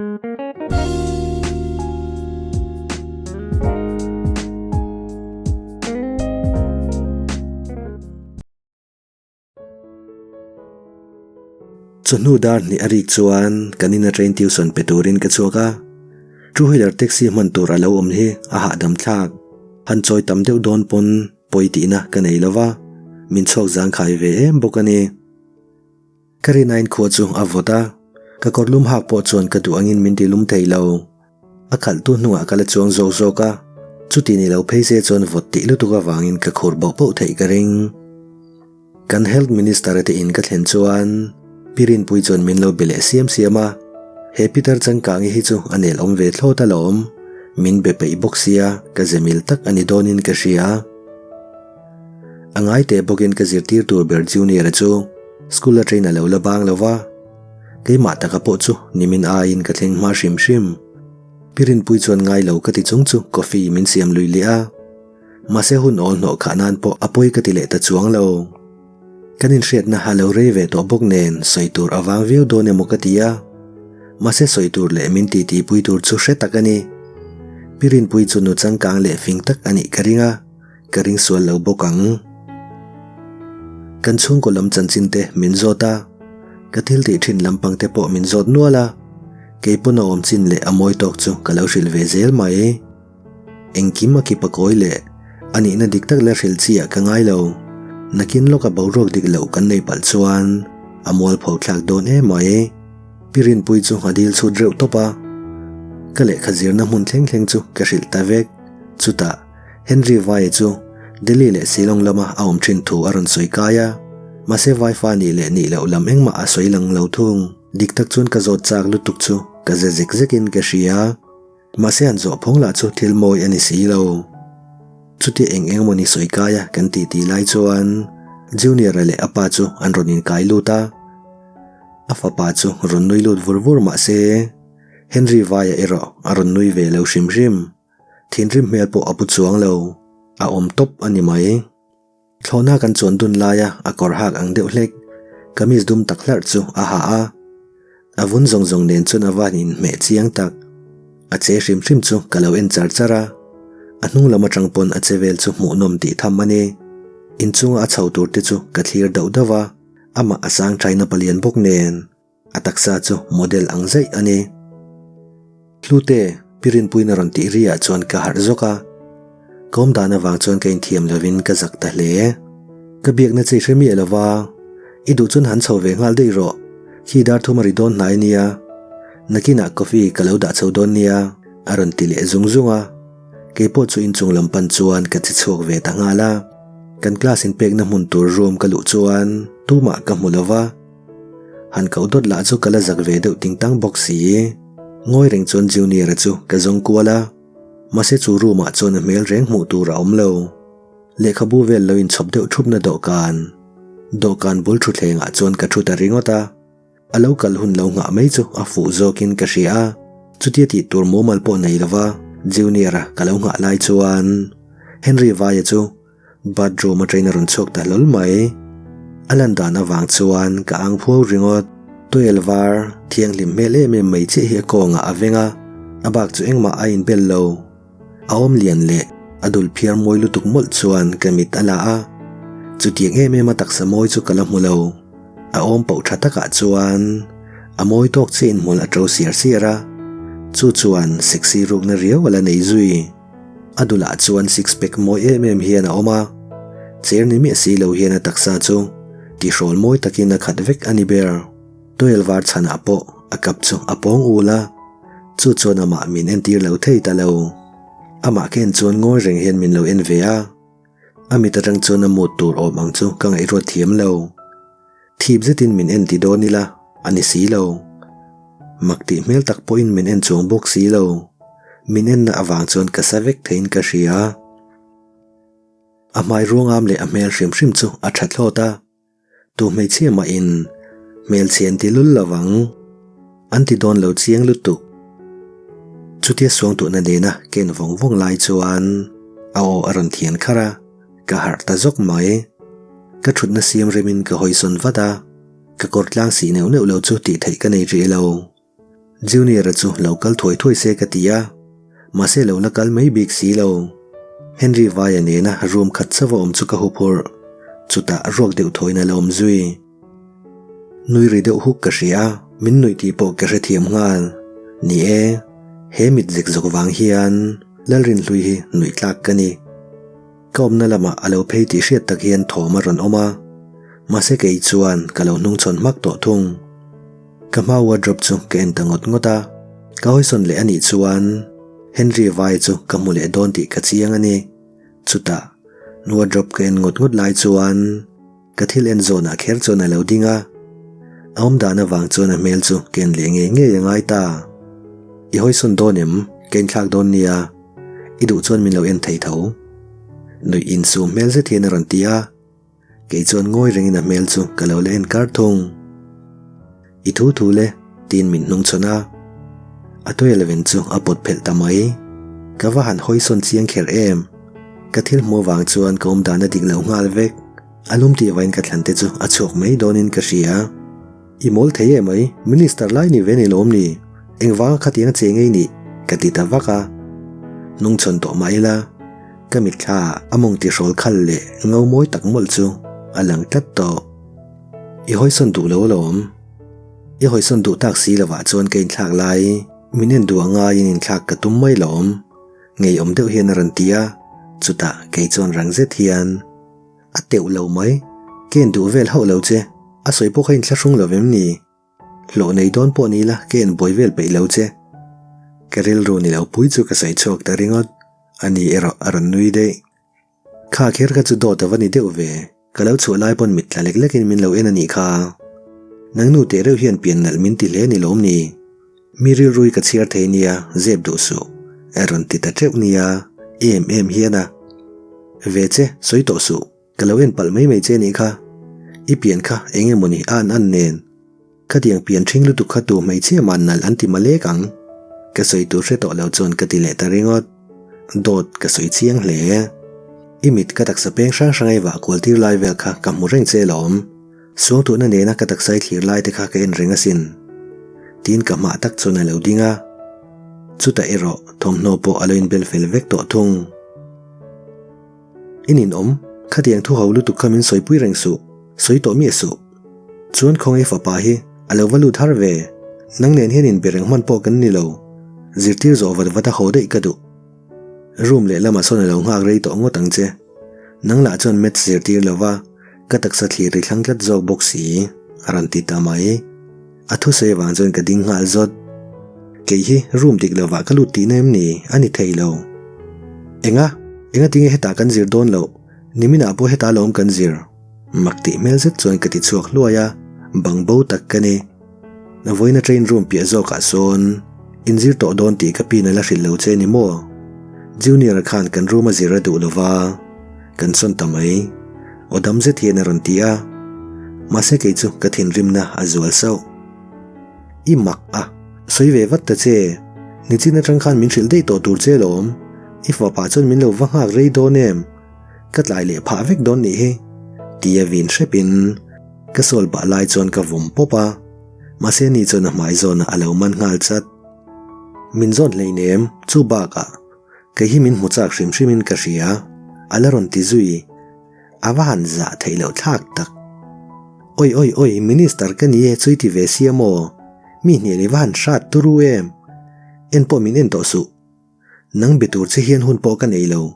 Chawhnu dar hnih a rik chuan kan ina train tuition pe turin ka chhuak a, two wheeler taxi hman tur a lo awm hi a hahdam thlak. Han chawi tam deuh dawn pawn pawi tihna ka nei lo va, min chhuak zangkhai ve em bawk a ni. Ka rinain khua chu a vawt a, ka kawr lum hak pawh chuan ka duh angin min ti lum thei lo. A khalhtu hnungah ka la chuang zawk zawk a, chuti ni lo phei se chuan vawt tih lutuk avangin ka khur bauh bauh theih ka ring. Kan Health Minister te in ka thlen chuan Pi Rinpui chuan min lo be leh siam siam a, he Peter Changkangi hi chu a nel awm ve thlawt alawm, min be peih bawk sia ka ze mil tak a ni dawnin ka hria. A ngai teh bawkin ka zirtir tur ber Junior-a chu school a train a lo la bang lo va, keimah taka pawh chu nimin aiin ka thleng hma hrim hrim. Pi Rinpui chuan ngai lo ka ti chung chu coffee min siam lui leh a, mahse hun awl hnawh khah nan pawh a pawi ka ti leh ta chuang lo. Kan inhriatna a lo rei ve tawh bawk nen sawi tur a vang viau dawn emaw ka ti a, mahse sawi tur leh min titi pui tur chu hre tak a ni. Pi Rinpui chu nu changkang leh fing tak a nih ka ring a. Ka ring sual lo bawk ang. Kan chhungkaw lam chanchin te min zawt a, ka thil tih thin lampang te pawh min zawt nual a, kei pawn a awm chin leh a mawi tawk chu ka lo hrilh ve zel mai. Engkim a kip a kawi leh a nihna dik tak la hrilh chi ah ka ngai lo. Nakin lawka boruak dik loh kan nei palh chuan a mualpho thlak dawn em mai. Pi Rinpui chu a dil chhut reuh tawp a, ka lehkha zirna hmun thleng thleng chu ka hrilh ta vek. Chutah. Henry Vaia chu Delhi leh Shillong lama a awm thin thu a rawn sawi kai a, mahse Vaifa nih leh nih loh lam engmah a sawi lang lo thung. Dik tak chuan ka zawt chak lutuk chu ka ze zek zekin ka hria. Mahse an zawh phawng lah chu thil mawi a ni si lo. Chutia eng eng mawni sawi kai a kan titi lai chuan Junior-a leh a pa chu an rawn inkai lut a. A fapa chu rawn nui lut vur vur mahse Henry Vaia erawh a rawn nui ve lo hrim hrim. Thinrim hmel pawh a pu chuang lo, a awm tawp a ni mai. Thlawhna kan chuan dun laia a kawr hak ang deuh hlek, kamis dum tak hlarh chu a ha a. A vun zawng zawng nen chuan a van inhmeh chiang tak. A che hrim hrim chu ka lo en char char a, a hnung lam atang pawn a che vel chu hmuhnawm tih tham a ni. Inchunga a chho tur te chu ka thlir dauh dauh a, amah a sang thaina palian bawk nen. A taksa chu model ang zaih a ni. Hlute, Pi Rinpuiin a rawn tih ri ah chuan ka harh zawk a. Ka awm dan avang chuan ka inthiam lovin ka zak ta hle. Ka biakna che i hre miah lo va, i duh chuan han chho ve nghal daih rawh, khi dar thum a ri dawn hnai nia. Nakinah coffee ka lo dah chho dawn nia, a rawn ti leh zung zung a. Keipawh chu inchung lam pan chuan ka che chhuak ve ta nghal a. Kan class inpekna hmun tur room ka luh chuan tumah ka hmu lo va. Han koh dawt lah chu ka la zak ve deuh ting tang bawk si. Ngawi reng chuan Junior-a chu ka zawng kual a, mahse chu room ah chuan a hmel reng hmuh tur a awm lo. Lehkhabu vel lo inchhawp deuh thupna dawhkan, dawhkan bul thutthleng ah chuan ka thu ta ringawt a. A lo kal hun lo nghah mai chu a fuh zawkin ka hria a, chutia tih tur mumal pawh nei lova Junior-a ka lo nghah lai chuan Henry Vaia chu Bathroom atangin a rawn chhuak ta hlawl mai. A lan dan avang chuan ka ang phuau ringawt. Tuel var thianghlim hmel em em mai chiah hi a kawngah a veng a, a bak chu engmah a inbel lo. A awm lian leh a dul phiar mawi lutuk mawlh chuan ka mit a la a, chutiang em em a taksa mawi chu ka la hmu lo. A awm poh tha takah chuan a mawi tawk chiah in hmul a to siar siar a, chu chuan sexy rukna riau a la nei zui. A dulah chuan six pack mawi em em hian a awm a, cher ni miah si lo hian a taksa chu tihrawl mawi takin a khat vek a ni ber. Toel var chhanah pawh a kap chu a pawng ul a, chu chuan amah min entir lo thei ta lo. Amah ka en chuan ngawi reng hian min lo en ve a, a mit atang chuan a mut tur awm ang chu ka ngaihruat thiam lo. Thip zetin min en ti dawn ila a ni si lo. Mak tih hmel tak pawhin min en chuang bawk si lo. Min enna avang chuan ka sa vek theiin ka hria. A hmai ruangam leh a hmel hrim hrim chu a tha thlawt a. Tu hmeichhia mahin hmelchhe an ti lul lo vang. An ti dawn lo chiang lutuk. Chutia suangtuahna nena ken vawng vawng lai chuan a aw a rawn thian kharh a. Ka harh ta zawk mai. Ka thutna siam remin ka hawisawn vat a, ka kawr tlang sih neuh neuh lo chu tih theih ka nei rih lo. Junior-a chu lo kal thuai thuai se ka ti a, mahse lo la kal mai bik si lo. Henry Vaia nena room khat chauh a awm chu ka huphurh, chutah ruak deuh thawiin a la awm zui. Nui ri deuh huk ka hria a, min nuih tih pawh ka hrethiam nghal. Ni e, he mit zek zawk vang hian Lalrinhlui hi nuih tlak ka ni. Ka awmna lamah a lo phei tih hriat tak hian thawm a rawn awm a, mahse kei chuan ka lo hnungchhawn hmak tawh thung. Ka hma wardrobe chu ka en ta ngawt ngawt a, ka hawisawn leh anih chuan Henry Vai chu ka hmu leh dawn tih ka chiang a ni. Chutah wardrobe ka en ngawt ngawt lai chuan Ka thil en zawnah kher chuan a lo ding a, a awm dan avang chuan a hmel chu ka en leh ngei ngei a ngai ta. I hawisawn dawn em? Ka inthlak dawn nia, i duh chuan min lo en thei tho. Nuih insum hmel zet hian a rawn ti a, kei chuan ngawi rengin a hmel chu ka lo la en kar thung. I thu thu le, tiin min hnungchhawn a. A tuialven chu a pawt phelh ta mai. Ka va han hawisawn chiang kher em. Ka thil hmuh avang chuan ka awm dan a dik lo nghal vek. A lum tih vain ka thlan te chu a chhuak mai dawnin ka hria. I mawl thei em mai, Minister lai ni ve ni lawm ni? Engvanga khatiang a che ngei nih? Ka ti ta vak a. Hnungchhawn tawh mah ila, ka mitthla a mawng tihrawl khal leh ngo mawi tak mawlh chu a lang tlat tawh. I hawisawn duh lo alawm. I hawisawn duh tak si lovah chuan ka inthlak lai, min en duh a ngaiin inthlak ka tum mai lawm. Ngeiawm deuh hian a rawn ti a, chutah kei chuan rang zet hian, A teuh lo mai, ka en duh vel hauh lo che, a sawi pawh kha inthlahrung lo vem ni? Hlawh nei dawn pawh ni la ka en buai vel peih lo che. Ka rilru ni lo pui chu ka sawi chhuak ta ringawt, ani erawh a rawn nui daih. Kha kher kha chu dawt a va ni deuh ve, ka lo chhuah lai pawn mit tla lek lekin min lo en a nih kha. Nang nu teh reuh hian pian nalh min ti hle ni lawm ni? Mi rilrui ka chhiar thei nia, zep duh suh. A rawn ti ta teuh nia, em em hian a. Ve che, sawi tawh suh, ka lo en palh mai mai che nih kha. I pian kha eng emaw ni a an an nen. Khatiang pian ṭhing lutuk kha tu hmeichhia mah nalh an ti malek ang. Ka sawi tur hre tawh lo chuan ka ti leh ta ringawt. Dawt ka sawi chiang hle. I mit ka taksa peng hrang hrang ei vah kual tir lai vel kha ka hmu reng che lawm. Suangtuahna nena ka taksa i thlir lai te kha ka en reng asin. Tiin ka hmah tak chuan a lo ding a. Chutah erawh thawmhnaw pawh a lo inbel fel vek tawh thung. I ninawm, khatiang thu ho lutuk kha min sawipui reng suh, sawi tawh miah suh. Chuan khawngaih fapa hi a lo va lut har ve, nang nen hian inbe reng hman pawh kan ni lo. Zirtir zawh vat vat a haw daih ka duh. Room lehlamah sawn a lo nghak rei tawh ngawt ang che. Nang lah chuan maths zirtir lova ka taksa thlir ri thlang tlat zawk bawk si, a rawn ti ta mai. A thusawi avang chuan ka ding nghal zawt. Kei hi room dik lovah ka lut tihna em ni? A ni thei lo. Enga? Enga tinge hetah kan zir dawn loh? Niminah pawh hetah lawm kan zir. Mak tih hmel zet chuan ka ti chhuak hluai a, bang bo tak ka ni. Vawiina train room piah zawkah sawn inzir tawh dawn tih ka pin a la hrilh lo che ni maw? Junior-a khan kan room a zir a duh lova, kan sawn ta mai. Aw dam zet hian a rawn ti a, mahse kei chu ka thinrimna a zual sauh. I mak a, sawi ve vat ta che, nichin atang khan min hrilh daih tawh tur che lawm, i fapa chuan min lo va nghak rei dawn em? Ka tlai leh phah vek dawn nih hi, tia vin hrepin ka sawl bah lai chuan ka vawm pawp a, mahse ni chuan a hmai zawnah a lo man nghal chat. Min zawn hleinem, chu bakah Kei hi min hmu chak hrim hrimin ka hria, a la rawn ti zui. A va han zah theih loh thlak tak. Oi oi oi, Minister ka ni e chui ti ve sia maw? Mi hnial i va han hrat turu em? En pawh min en tawh suh. Nang be tur che hian hun pawh ka nei lo,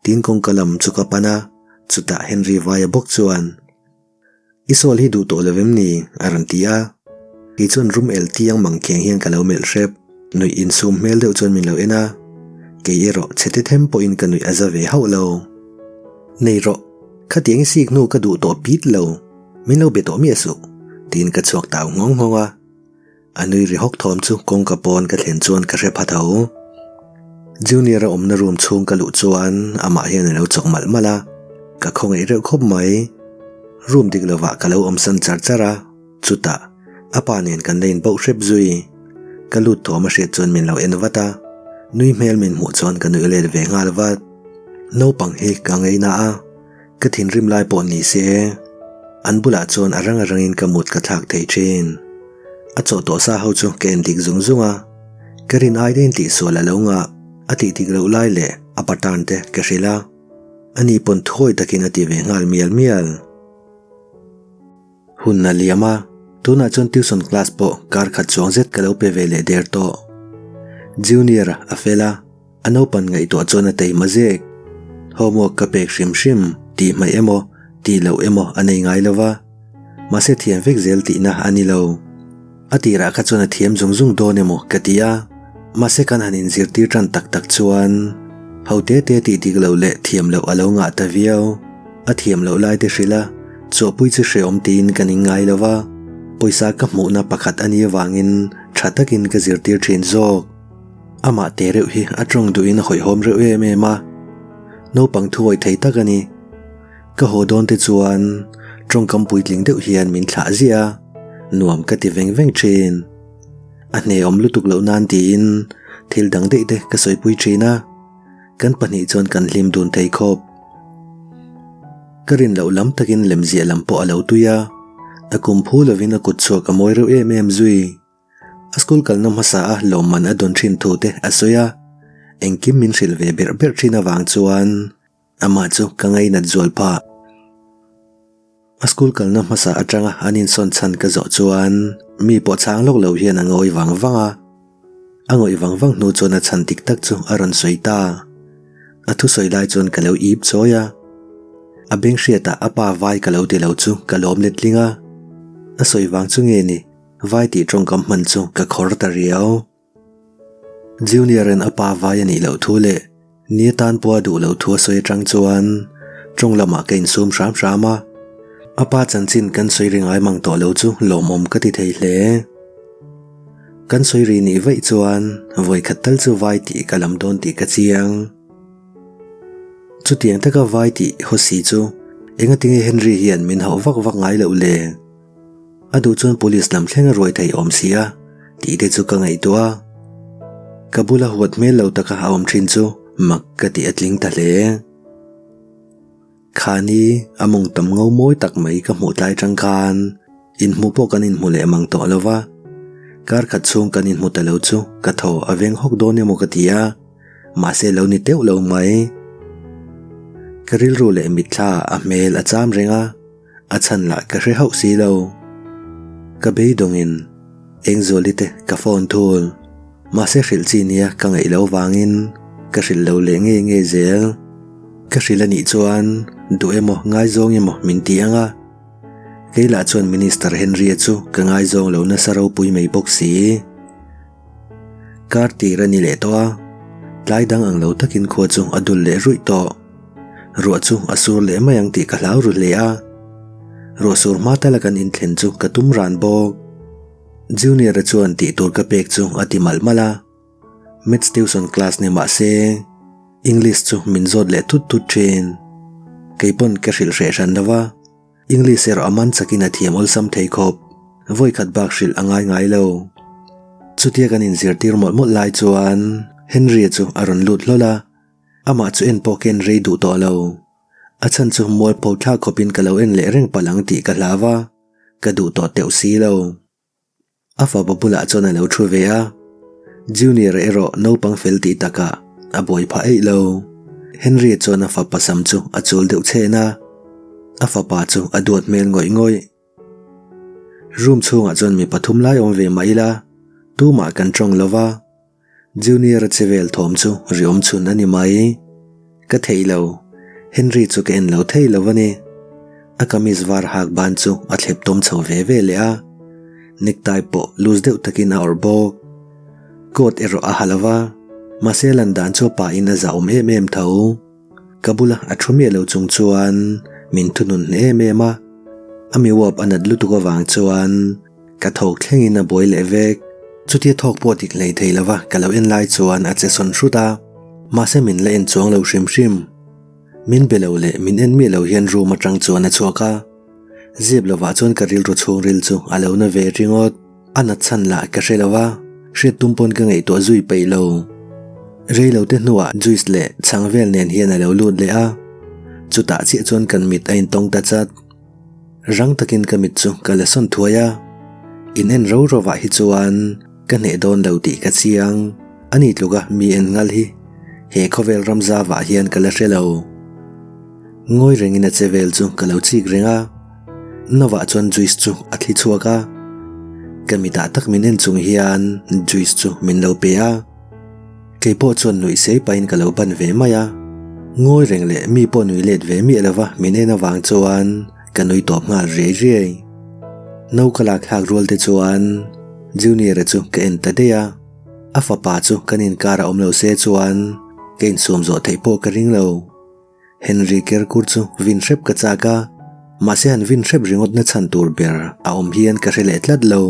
tiin kawngka lam chu ka pan a, chutah Henry Vaia bawk chuan. I sawl hi duh tawh lo em ni? a rawn ti a. Kei chuan rum el tiang mang kheng hian ka lo melh hrep. Nuih insum hmel deuh chuan min lo en a. Kei erawh chhete them pawhin ka nuih a za ve hauh lo. Nei rawh, khatiang i sik hnu ka duh tawh pit lo. Min lo be tawh miah suh, tiin ka chhuak tau nghawng nghawng a. A nui ri hawk thawm chu kawngka pawn ka thlen chuan ka hre pha tho. Junior-a awmna room chhung ka luh chuan amah hian a lo chawk malh malh a, ka khawngaih reuh khawp mai. Room dik lovah ka lo awmsan char char a, chutah a pa nen kan la inbauh hrep zui. Ka lut thawm a hriat chuan min lo en vat a, nui hmel min hmuh chuan ka nuih let ve nghal vat. Naupang hi ka ngaina a. Ka thinrim lai pawh ni se, an bulah chuan a rang a rangin ka mut ka thlak thei thin. A chawh tawh sa ho chu ka en dik zung zung a, ka rin ai daih in tihsual a lo ngah, a tih dik loh lai leh a pattern te ka hrilh a, ani pawn thuawi takin a ti ve nghal mial mial. Hun a liam a, tunah chuan tuition class pawh kar khat chuang zet ka lo pe ve leh der tawh. Junior a fel a, a naupan ngaihtuah chuan a teima zek. Homework ka pek hrim hrim tih hmaih emaw tih loh emaw a nei ngai lo va, mahse thiam vek zel tihna a ni lo. A tirah kha chuan a thiam zung zung dawn emaw ka ti a, mahse kan han inzirtir tan tak tak chuan ho te te tih dik loh leh thiam loh a lo ngah ta viau. A thiam loh lai te hrilh a, chawhpui chu hrehawm tiin ka ning ngai lo va, pawisa ka hmuhna pakhat a nih avangin tha takin ka zirtir thin zawk. Amah te reuh hi a tawng duhin a hawihhawm reuh em em a, naupang thuawih thei tak a ni. Ka haw dawn te chuan tawngkam puitling deuh hian min thlah ziah a, nuam ka ti veng veng thin. A hneawm lutuk loh nan tiin thil dang daih te ka sawipui thin a, kan pahnih chuan kan hlim dun thei khawp. Ka rin loh lam takin lemziah lam pawh a lo tui a, a kum phu lovin a kut chhuak a mawi reuh em em zui. A school kalna hmasa a lawmman a dawn thin thu te a sawi a, engkim min hrilh ve berh berh thin avang chuan amah chu ka ngainat zual phah. A school kalna hmasa atanga an insawn chhan ka zawh chuan mi pawh chhang lawk lo hian a ngawi vang vang a. A ngawih vang vang hnu chuan a chhan dik tak chu a rawn sawi ta. A thusawi lai chuan ka lo ip chawi a. A beng hriatah a pa vai ka lo ti lo chu ka lawm letling a. A sawi vang chu nge ni? Vai tih tawngkam hman chu ka khawr ta riau. Junior-a'n a pa vai a nih loh thu leh ni atan pawh a duh loh thu a sawi atang chuan tawng lamah ka insum hram hram a. A pa chanchin kan sawi ri ngai mang tawh lo chu lawmawm ka ti thei hle. Kan sawi ri nih vaih chuan vawikhat tal chu vai tih ka lam dawn tih ka chiang. Chutiang taka vai tih hawsi chu engatinge Henry hian min hauh vak vak ngai loh le? A duh chuan police lam thleng a ruai thei awm si a tih te chu ka ngaihtuah a. Ka bula huat hmel lo taka a awm thin chu mak ka tih a tling ta hle. Khani a mawng tam ngo mawi tak mai ka hmuh tlai tang khan inhmuh pawh kan inhmu leh mang tawh lo va. Kar khat chhung kan inhmu ta lo chu ka thaw a veng hawk dawn emaw ka ti a, mahse lo ni teuh lo mai. Ka rilru leh mitthla a hmel a cham reng a. A chhan lah ka hre hauh si lo. Ka beidawngin Engzuali te ka phone thul. Mahse hrilh chi nia ka ngaih lo vangin ka hrilh lo leh ngei ngei zel. Ka hrilh a nih chuan duh emaw ngaizawng emaw min ti ang a. Kei lah chuan Minister Henry-a chu ka ngaizawng lo nasa ropui mai bawk si. Kar tir a ni leh tawh a, tlai dang ang lo takin khua chu a dul leh ruih tawh. Ruah chu a sur leh mai ang tih ka hlau ru hle a. Ruah sur hma tala kan inthlen chu ka tum ran bawk. Junior-a chuan tih tur ka pek chu a ti malh malh a. Maths tuition class ni mah se, English chu min zawt leh thut thut thin. Kei pawn ka hrilh hreh hran lo va. English erawh a man chakin a thiam awlsam thei khawp, vawi khat bak hrilh a ngai ngai lo. Chutia kan inzirtir mawlh mawlh lai chuan Henry-a chu a rawn lut hlawl a, amah chu en pawh ka en rei duh tawh lo. A chhan chu mualpho thlak khawpin ka lo en leh reng palh ang tih ka hlau a, ka duh tawh teuh si lo. A fapa bulah chuan a lo thu ve a, Junior erawh naupang fel tih takah a buai phah eih lo. Henry chuan a fapa sam chu a chul deuh chhen a, a fapa chu a duat hmel ngawih ngawih. Room chhungah chuan mi pathum lai awm ve mah ila, tumah kan tawng lo va. Junior-a che vel thawm chu ri awm chhun a ni mai. Ka theih lo, Henry chu ka en lo thei lo a ni. A kamis var hak ban chu a thlep tawm chho ve ve leh a, necktie pawh loose deuh takin a awrh bawk. Coat erawh a ha lo va, mahse lan dan chu a pahin a zahawm em em tho. Ka bula a thu miah lo chung chuan min thunun hneh em em a, a mi uap a nat lutuk avang chuan ka thawk thlengin a buai leh vek. Chutia thawk pawh dik hlei thei lova ka lo en lai chuan a che sawn hrut a, mahse min la en chuang lo hrim hrim. Min be lo leh min en miah lo hian room atang chuan a chhuak a, zip lovah chuan ka rilru chhungril chu a lo na ve ringawt. A nat chhan lah ka hre lo a, hriat tum pawn ka ngaihtuah zui peih lo. Rei lo te hnuah juice leh chhang vel nen hian a lo lut leh a, chutah chiah chuan kan mit a intawng ta chat. Rang takin ka mit chu ka la sawn thuai a. In en ro rovah hi chuan ka hneh dawn lo tih ka chiang. Ani tluka mi en ngal hi he khawvel ram zavah hian ka la hre lo. Ngawi rengin a che vel chu ka lo chik reng a, Novah chuan juice chu a thli chhuak a. Ka mitah tak min en chung hian juice chu min lo pe a. Kei pawh chuan nuih sei pahin ka lo ban ve mai a. Ngawi reng leh mi pawh nui let ve miah lova min en avang chuan ka nui tawp nghal riai riai. No ka lak thlak rual te chuan Junior-a chu ka en ta daih a. A fapa chu kan inkar a awm lo se chuan ka insum zawh theih pawh ka ring lo. Henry Kerkur chu vin hrep ka chak a, mahse han vin hrep ringawt na chhan tur ber a awm hian ka hre leh tlat lo.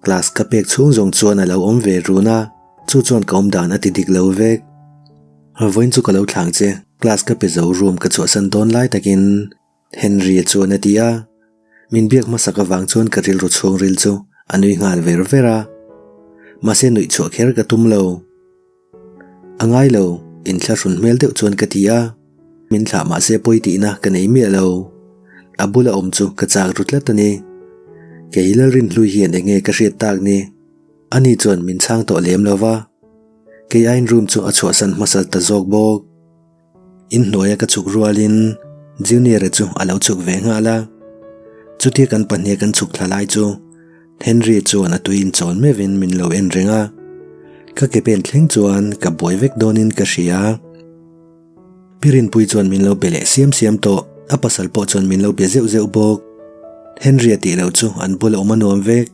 Class ka pek chhung zawng chuan a lo awm ve run a, chu chuan ka awm dan a ti dik lo vek. Vawiin chu ka lo thlang che, class ka pe zo room ka chhuahsan dawn lai takin Henry-a chuan a ti a, min biak hmasak avang chuan ka rilru chhungril chu a nui nghal ver ver a, mahse nuih chhuah kher ka tum lo. A ngai lo, inthlahrun hmel deuh chuan ka ti a, min thlah mahse pawi tihna ka nei miah lo. A bula awm chu ka chak ru tlat a ni. Kei Lalrinhlui hian eng nge ka hriat tak ni? Ani chuan min chhang tawh lem lo va, kei aiin room chu a chhuahsan hmasa ta zawk bawk. Inhnuaia ka chhuk rualin Junior-a chu a lo chhuk ve nghal a. Chutia kan pahniha kan chhuk thla lai chu Henry chuan a tui inchawn meuhin min lo en reng a. Ka ke pen thleng chuan ka buai vek dawnin ka hria. Pi Rinpui chuan min lo be leh siam siam tawh, a pasal pawh chuan min lo be zeuh zeuh bawk. Henry-a tih loh chu an bula awm a nuam vek.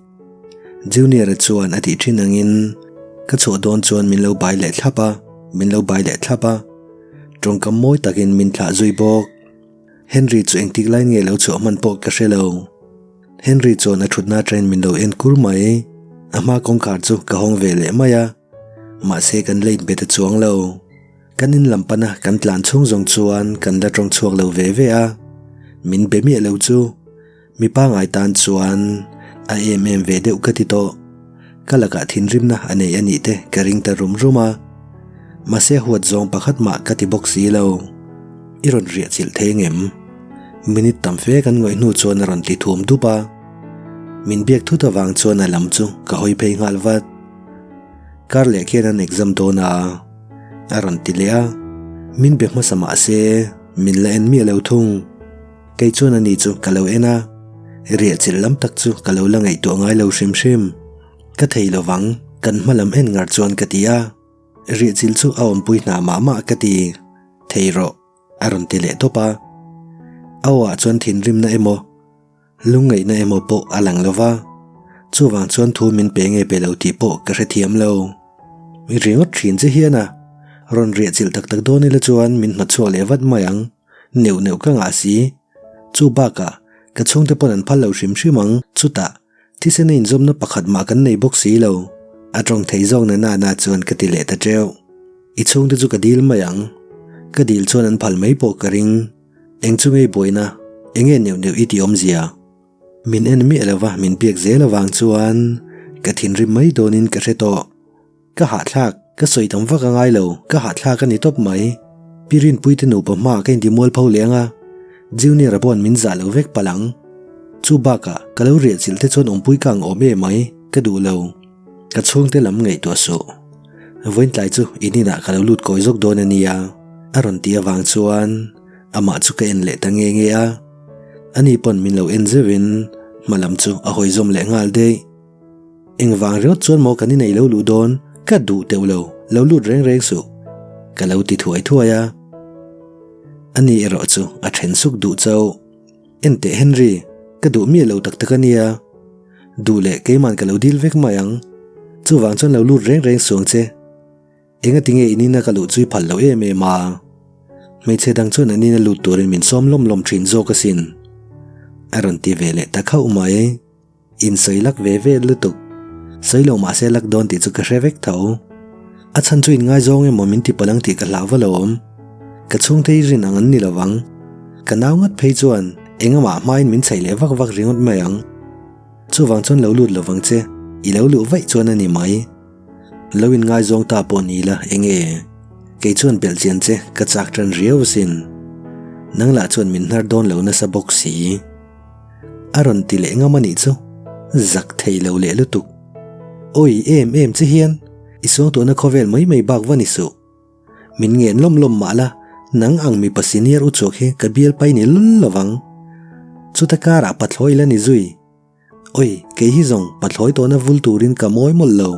Junior-a chuan a tih thin angin ka chhuah dawn chuan min lo bai leh thlap a, min lo bai leh thlap a. Tawngkam mawi takin min thlah zui bawk. Henry chu engtik lai nge lo chhuah hman pawh ka hre lo. Henry chuan a thutna atangin min lo en kur mai. A hma kawngkhar chu ka hawng ve leh mai a, mahse kan la inbe ta chuang lo. Kan in lam pana kan tlan chhung zawng chuan kan la tawng chhuak lo ve ve a, min be miah lo chu. Mi pangai tan chuan a em em ve deuh ka ti tawh. Ka lakah thinrimna a nei a nih te ka ring ta rum rum a. Mahse huat zawng pakhat mah ka ti bawk si lo. I rawn riah chilh thei ngem? Minute tam fe kan ngawih hnu chuan a rawn ti thum dup a. Min biak thut avang chuan a lam chu ka hawi phei nghal vat. Kar leh khian an exam dawn a, a rawn ti leh a. Min be hmasa mah se min la en miah lo thung. Kei chuan ani chu ka lo en a, riah chilh lam tak chu ka lo la ngaihtuah ngai lo hrim hrim. Ka thei lo vang, kan hma lam en ngar chuan ka ti a, riah chilh chu a awmpui hna mah mah ka ti, thei rawh, a rawn ti leh tawp a. A aw ah chuan thinrimna emaw, lungngaihna emaw pawh a lang lo va, chuvang chuan thu min pe nge pe lo tih pawh ka hrethiam lo. Mi ringawt thin che hian a, rawn riah chilh tak tak dawn ila chuan min hnawtchhuak leh vat mai ang. Neuh neuh ka ngah si. Chu bakah, ka chhungte pawn an phal lo hrim hrim ang, chutah, thisen a inzawmna pakhat mah kan nei bawk si lo. A tawng thei zawk na na na chuan ka ti leh ta teuh. I chhungte chu ka dil mai ang. Ka dil chuan an phal mai pawh ka ring. Eng chu ngei buaina, enge neuh neuh i ti awmzia? Min en miah lova min biak zel avang chuan ka thinrim mai dawnin ka hre tawh. Ka hahthlak, ka sawi tam vak a ngai lo, ka hahthlak a ni tawp mai. Pi Rinpuite nupa hmaah ka inti mualpho leh ang a, Junior-a paw'n min zah lo vek palh ang. Chu bakah, ka lo riah chilh te chuan awmpui ka ang awm em mai, ka duh lo. Ka chhungte lam ngaihtuah suh. Vawiin tlai chu in inah ka lo lut kawi zawk dawn a nia, a rawn tih avang chuan amah chu ka en leh ta nge nge a. Ani pawn min lo en zeuhin hma lam chu a hawi zawm leh nghal daih. Engvang ringawt chuan maw kan inei lo luh dawn? Ka duh teuh lo, lo lut reng reng suh. Ka lo ti thuai thuai a. Ani erawh chu a then suk duh chauh. Enteh Henry, ka duh miah lo tak tak a nia. Duh leh keiman ka lo dil vek mai ang. Chuvang chuan lo lut reng reng suang che. Engati nge in ina ka luh chui phal lo em em a? Hmeichhe dang chuan an ina lut turin min sawm lawm lawm thin zawk asin. A rawn ti ve leh ta khauh mai. In sawi lak ve ve lutuk. Sawi lo mahse lak dawn tih chu ka hre vek tho. A chhan chu in ngaizawng emaw min ti palh ang tih ka hlau va lo awm. Ka chhungte hi rin ang an ni lovang. Ka nau ngat phei chuan engamah hmain min chhaih leh vak vak ringawt mai ang. Chuvang chuan lo lut lovang che, i lo luh vaih chuan a ni mai. Lo in ngaizawng ta pawh ni la enge? Kei chuan belh chian che ka chak tan riau asin. Nang lah chuan min hnar dawn lo nasa bawk si. A rawn ti leh ngam a nih chu. Zak thei lo leh lutuk. Awi em em che hian i suangtuahna khawvel mai mai bak va ni suh. Min ngen lawm lawm mah la, nang ang mipa senior u chuak hi ka bial pai ni lul lovang. Chuta karah pathlawi la ni zui. Oi, kei hi zawng pathlawi tawhna vul turin ka mawi mawlh lo.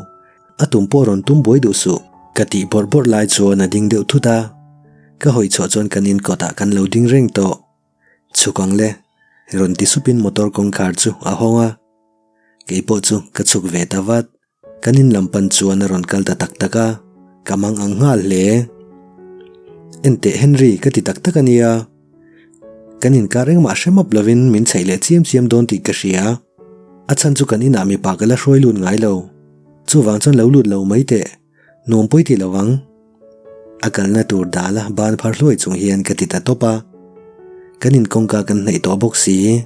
A tum pawh rawn tum buai duh suh. Ka tih bawrh bawrh lai chuan a ding deuh thut a. Ka hawi chhuah chuan kan inkawtah kan lo ding reng tawh. Chhuk ang le, rawn ti supin motor kawngkhar chu a hawng a. Kei pawh chu ka chhuk ve ta vat. Kan in lam pan chuan a rawn kal ta tak tak a, ka mang ang nghal hle. Enteh Henry ka ti tak tak a nia. Kan inkar engmah hre map lovin min chheih leh chiam chiam dawn tih ka hria. A chhan chu kan inah mipa ka la hruai lut ngai lo. Chuvang chuan lo lut lo mai teh. Nuam pawi ti lo ang. A kalna tur dala ban phar hluai chung hian ka ti ta tawp a. Kan inkawngka kan hnaih tawh bawk si,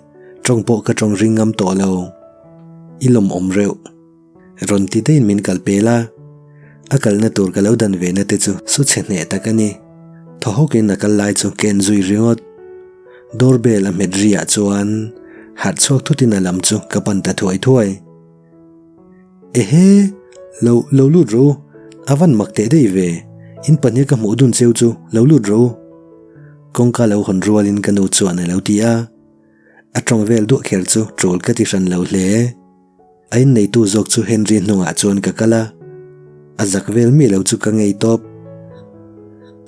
tawng pawh ka tawng ring ngam tawh lo. I lawmawm reuh. Rawn ti daihin min kal pel a, a kalna tur ka lo dan ve na te chu su chhe hneh tak a ni. Thaw hawkin a kal lai chu ka en zui ringawt. Door bell a hmet ri ah chuan harh chhuak thutin a lam chu ka pan ta thuai thuai. Ehe! Lo, lo lut rawh u, a van mak teh daih ve, in pahnih ka hmuh dun cheu chu lo lut rawh u. Kawngka lo hawn rualin ka nu chuan a lo ti a, a tawng vel duah kher chu tul ka ti hran lo hle. A inneitu zawk chu Henry hnungah chuan ka kal a, a zak vel mi lo chu ka ngei tawp.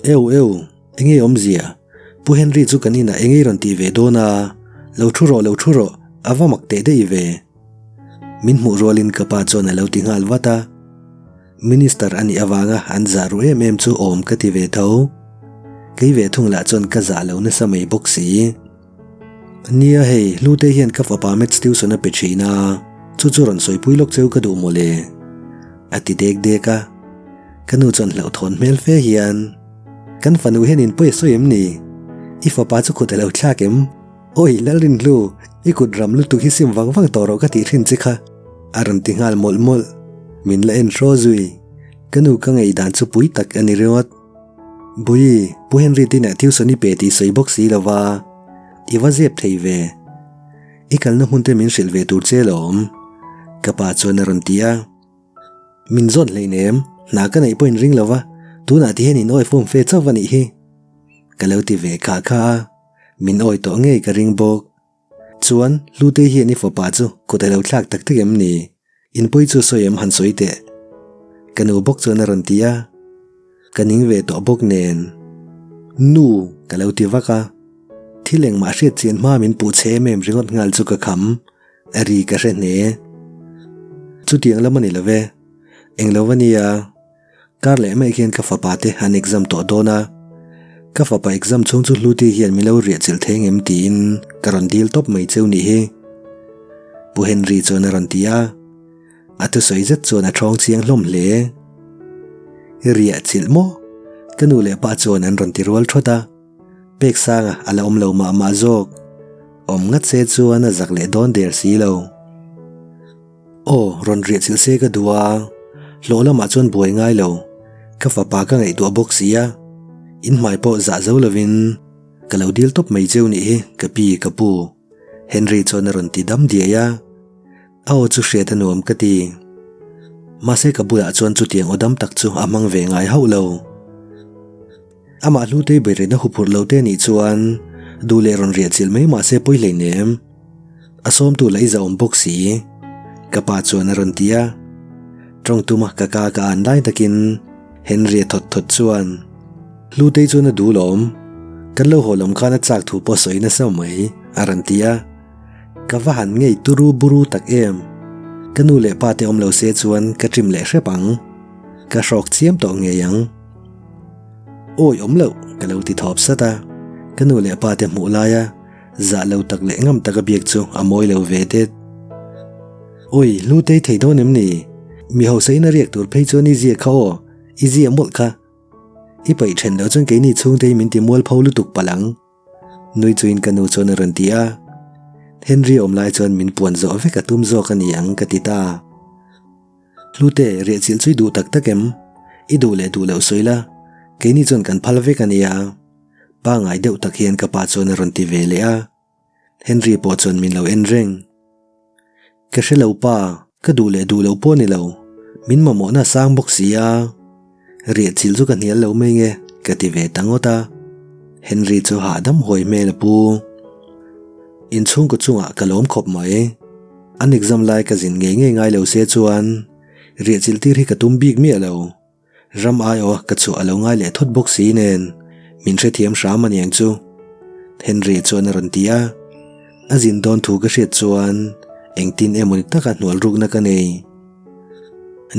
Eu eu, enge awmzia? Pu Henry chu kan inah enge i rawn tih ve dawn a? Lo thu rawh, lo thu rawh, a va mak teh daih ve. Min hmuh rualin ka pa chuan a lo ti nghal vat a. Minister a nih avanga an zah ru em em chu awm ka ti ve tho. Kei ve thung lah chuan ka zah lo nasa mai bawk si. Nia hei, Hlute hian ka fapa Maths tuition a pe thin a, chu chu rawn sawipui lawk cheu ka duh mawle. A ti dek dek a. Ka nu chuan hlauhthawn hmel fe hian, Kan fanu hian in pawi a sawi em ni? I fapa chu kut a lo thlak em? Awi Lalrinhlu, i kut ram lutuk hi sim vang vang tawh rawh ka tih thin che kha. A rawn ti nghal mawlh mawlh. Min la en hraw zui. Ka nu ka ngei dan chu pui tak a ni ringawt. Bui, Pu Henry te inah tuition i pe tih sawi bawk si lo va, i va zep thei ve. I kalna hmun te min hrilh ve tur che lawm. Ka pa chuan a rawn ti a. Min zawt hleinem, hna ka neih pawh in ring lo va, tunah ti hian in awi fawm fe chauh va nih hi. Ka lo ti ve kha kha a, min awi tawh ngei ka ring bawk. Chuan, Hlutei hian i fapa chu kut a lo thlak tak tak em ni? In pawi chu sawi em han sawi teh. Ka nu bawk chuan a rawn ti a. Ka ning ve tawh bawk nen. Nu! Ka lo ti vak a. Thil engmah hriat chian hma min puh chhe em em ringawt nghal chu ka kham. A ri ka hre hne. Chutiang lam a ni lo ve. Englo va nia. Kar leh mai khian ka fapa te an exam tawh dawn a, ka fapa exam chhung chu Hluti hian min lo riah chilh thei ngem tiin ka rawn dil tawp mai cheu nih hi. Pu Henry chuan a rawn ti a, a thusawi zet chuan a thawng chiang hlawm hle. Riah chilh maw? Ka nu leh pa chuan an rawn ti rual thawt a, pek sanga a la awm lo mah mah zawk. Awm ngat se chuan a zak leh dawn der si lo. Aw, rawn riah chilh se ka duh a, hlawh lamah chuan buai ngai lo, ka fapa ka ngaihtuah bawk si a, in hmai pawh zah zo lovin ka lo dil tawp mai cheu nih hi ka pi ka pu, Henry chuan a rawn ti dam diai a, a aw chu hriat a nuam ka ti. Mahse ka bulah chuan chutiang aw dam tak chu a hmang ve ngai hauh lo. Amah hlutei beirena huphurh lo te nih chuan duh leh rawn riah chilh mai mahse pawi hleinem. A sawmtu lah i zahawm bawk si. Ka pa chuan a rawn ti a. Tawng tuma ka ka ka an lai takin Henry a thawt thawt chuan Hlutei chuan a duh lawm. Kan lo haw lawm khan a chak thu pawh sawi nasa mai a rawn ti a. Ka va han ngei turu buru tak em. Ka nu leh pa te awm lo se chuan ka ṭim leh hrep ang. Ka hrawk chiam tawh ngei ang. Awi awm loh ka lo ti thawp sat a. Ka nu leh pa te hmuh laia Zah lo tak leh ngam taka biak chu a mawi lo ve det. Awi, Hlutei thei dawn em ni? Mi hausa in a riak tur phei chuan i zia kha aw, i zia mawlh kha. I paih then loh chuan keini chhungte hi min ti mualpho lutuk palh ang. Nui chuin ka nu chuan a rawn ti a. Henry awm lai chuan min puan zawh vek a tum zawk a ni ang ka ti ta. Hlute, riah chilh chu i duh tak tak em? I duh leh duh loh sawi la, keini chuan kan phal vek a nia. Pangai deuh tak hian ka pa chuan a rawn ti ve leh a, Henry pawh chuan min lo en reng. Ka hre lo pa, ka duh leh duh lo pawh ni lo, min mamawhna a sang bawk si a. Riah chilh chu ka hnial lo mai nge, ka ti ve ta ngawt a. Henry chu hahdam huai hmel a pu. Inchhungkaw chungah ka lawm khawp mai. An exam lai ka zin ngei ngei ngai lo se chuan riah chilh tir hi ka tum bik miah lo. Ram aiawh ka chhuah a lo ngai leh thawt bawk si nen min hrethiam hram a niang chu. Henry chuan a rawn ti a, a zin dawn thu ka hriat chuan engtin emawni taka hnual rukna ka nei.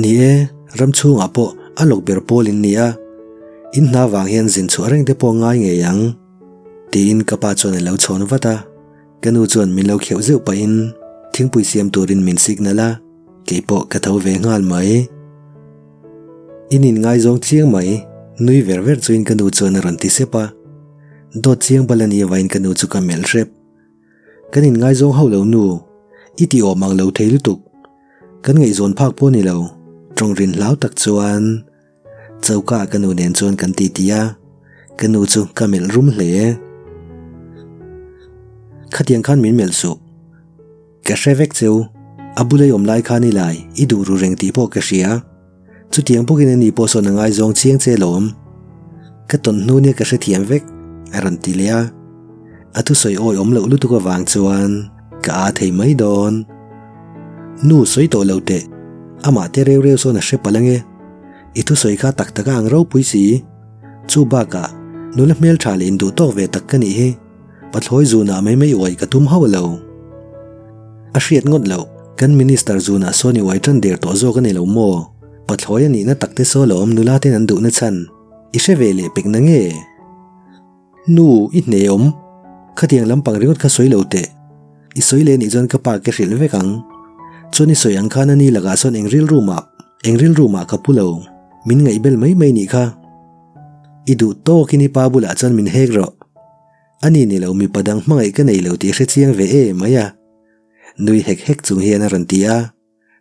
Ni e, ram chhungah pawh a lawk ber pawl in ni a, in hna vang hian zin chhuah reng te pawh ngai ngei ang, tiin ka pa chuan a lo chhawn vat a, ka nu chuan min lo kheuh zeuh pahin thingpui siam turin min signal a. Kei pawh ka tho ve nghal mai. In in ngaizawng chiang mai, nui ver ver chuin ka nu chuan a rawn ti sep a. Dawt chiang bal a nih avangin ka nu chu ka melh hrep. Kan in ngaizawng hauh lo nu, i ti awm ang lo thei lutuk. Kan ngaihzawn phak pawh ni lo, tawng rin hlau tak chuan Choka ka nu nen chuan kan ti ti a, ka nu chu ka melh rum hle. Khatiang khan min melh suh. Ka hre vek cheu, a bula i awm lai khan i lai, i duh ru reng tih pawh ka hria. Chutiang bawkin ani pawh sawn a ngaizawng chiang che lawm. Ka tawn hnu nia ka hrethiam vek, a rawn ti leh a. A thusawi awi awm loh lutuk avang chuan ka aa thei mai dawn. Nu sawi tawh lo teh, amah te reu reu sawn a hre palh ange. I thusawi kha tak taka ang ropui si. Chu bakah, nula hmeltha leh induh tawk ve tak ka nih hi. Pathlawi zunah mai mai uai ka tum hauh lo. A hriat ngawt loh, kan Minister zunah sawn i uai tan der tawh zawk a ni lo maw? Pathlawi a nihna tak te saw lo awm nula ten an duhna chhan i hre ve leh pek na nge? Nu, i hne awm. Khatiang lampang ringawt kha sawi lo teh. I sawi leh nih chuan ka pa ke hrilh vek ang. Chuan i sawi ang khan a ni lakah sawn eng rilru mah, eng rilru mah ka pu lo. Min ngaihbel mai mai nih kha. I duh tawkin i pa bulah chuan min hek rawh. Ani ni lo mipa dang hmangaih ka nei lo tih hre chiang ve e mai a. Nui hek hek chung hian a rawn ti a.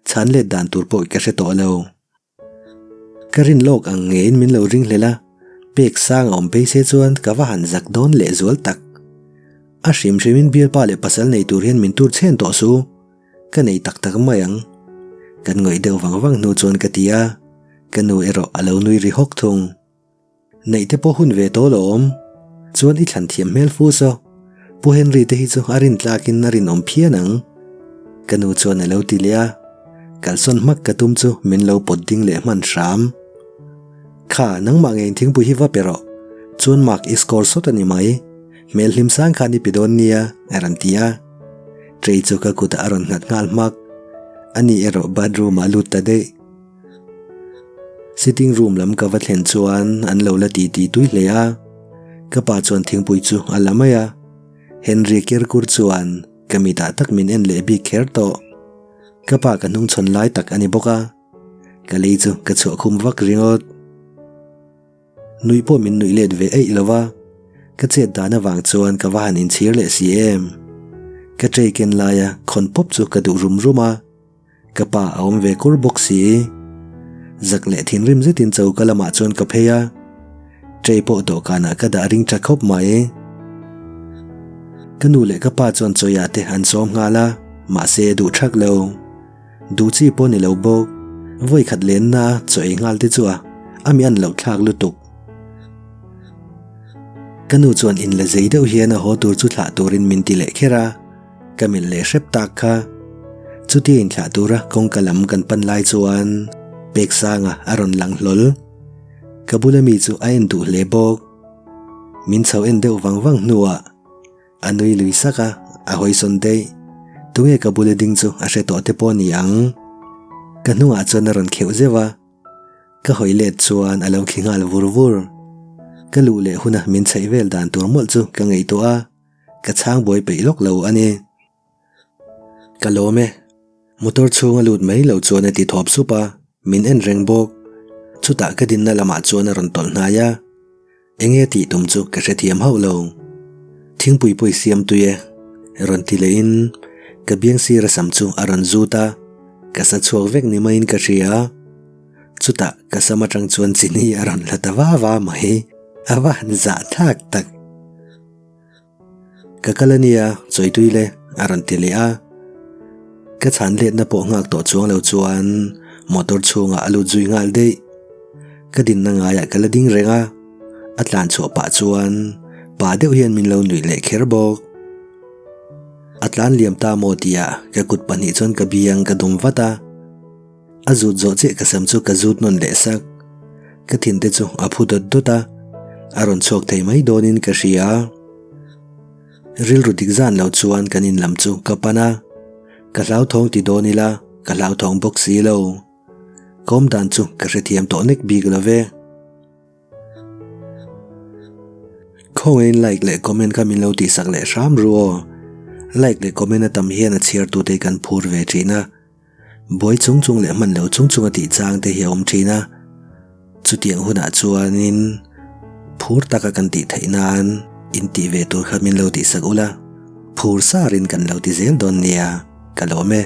Chhan let dan tur pawh ka hre tawh lo. Ka rin lawk ang ngeiin min lo ring hlel a, pek sang a awm phei se chuan ka va han zak dawn leh zual tak. A hrim hrimin bialpa leh pasal nei tur hian min tur chhen tawh su, ka nei tak tak mai ang. Kan ngawih deuh vang vang hnu chuan ka ti a, ka nu erawh a lo nui ri hawk thung. Neih te pawh hun ve tawh lo awm. Chuan i thlan thiam hmel fu saw. Pu Henry te hi chu a rin tlakin a rinawm phian ang. Ka nu chuan a lo ti leh a. Kalsawn hmak ka tum chu min lo pawt ding leh hman hram. Kha, nangmah ngeiin thingpui hi va pe rawh. Chuan mark i score sawt a ni mai. Hmel hlim sang khan i pe dawn nia, a rawn ti a. Tray chu ka kutah a rawn nghat nghal hmak. Ani erawh bathroom ah a lut ta daih. Sitting room lam ka va thlen chuan an lo la ti ti tui hle a, ka pa chuan thingpui chu a la mai a, Henry Kerkur chuan ka mitah tak min en leh bik kher tawh. Ka pa ka hnungchhawn lai tak a ni bawk a, ka lei chu ka chhuah khum vak ringawt. Nuih pawh min nuih let ve eih lo va, ka chet dan avang chuan ka va han inchhir leh si em. Ka tray ken laia khawn pawp chu ka duh rum rum a. Ka pa a awm ve kur bawk si. Zak leh thinrim zetin choka lamah chuan ka phei a, tray pawh dawhkanah ka dah ring tha khawp mai. Ka nu leh ka pa chuan chawia te an sawm nghal a, mahse duh thak lo. Duh chi pawh ni lo bawk. Vawi khat lenna chaw ei nghal te chu a, a mi an loh thlak lutuk. Ka nu chuan inla zei deuh hian a haw tur chu thlah turin min ti leh kher a. Ka melh leh hrep tak kha. Chutia inthlah tura kawngka lam kan pan lai chuan Peksanga a rawn lang hlawl. Ka bula mi chu a en duh hle bawk. Min chho en deuh vang vang hnuah a nui lui sak a, a hawisawn daih. Tunge ka bula ding chu a hre tawh te pawh ni ang. Ka hnungah chuan a rawn kheuh zeuh a. Ka hawi let chuan a lo khi nghal vur vur. Ka luh leh huna min chheih vel dan tur mawlh chu ka ngaihtuah a. Ka chhang buai peih lawk lo a ni. Ka lawm e. Motor chhunga lut mai lo chuan a ti thawp sup a, min en reng bawk. Chutah ka dinna lamah chuan a rawn tawlh hnai a. Enge tih tum chu ka hrethiam hauh lo. Thingpui pawh i siam tui e, rawn ti lehin ka biang sira sam chu a rawn zut a, ka sa chhuak vek ni maiin ka hria. Chutah ka sam atang chuan chini a rawn la ta va va mai, a va han zahthlak tak. Ka kal a nia, chawi tui le, a rawn ti leh a. Ka chhan letna pawh nghak tawh chuang lo chuan motor chhungah a lut zui nghal daih. Ka dinna ngaiah ka la ding reng a, a tlan chhuah pah chuan pa deuh hian min lo nuih leh kher bawk. A tlan liam ta maw tia ka kut pahnih chuan ka biang ka dum vat a. A zut zawh chiah ka sam chu ka zut nawn leh sak. Ka thinte chu a phu dawt dawt a, a rawn chhuak thei mai dawnin ka hria. Rilru dik zan lo chuan kan in lam chu ka pan a, ka hlauthawng ti dawn ila ka hlauthawng bawk si lo. Kawm dan chu ka hrethiam tawh nek bik lo ve. Khawngaiin like leh comment kha min lo tihsak leh hram ru aw. Like leh comment a tam hian a chhiartute kan phur ve thin a. Buai chung chung leh hman lo chung chung a tih chang te hi a awm thin a. Chutiang hunah chuanin phur taka kan tih theih nan in tih ve tur kha min lo tihsak ula, phur sarin kan lo ti zel dawn nia, ka lawm e.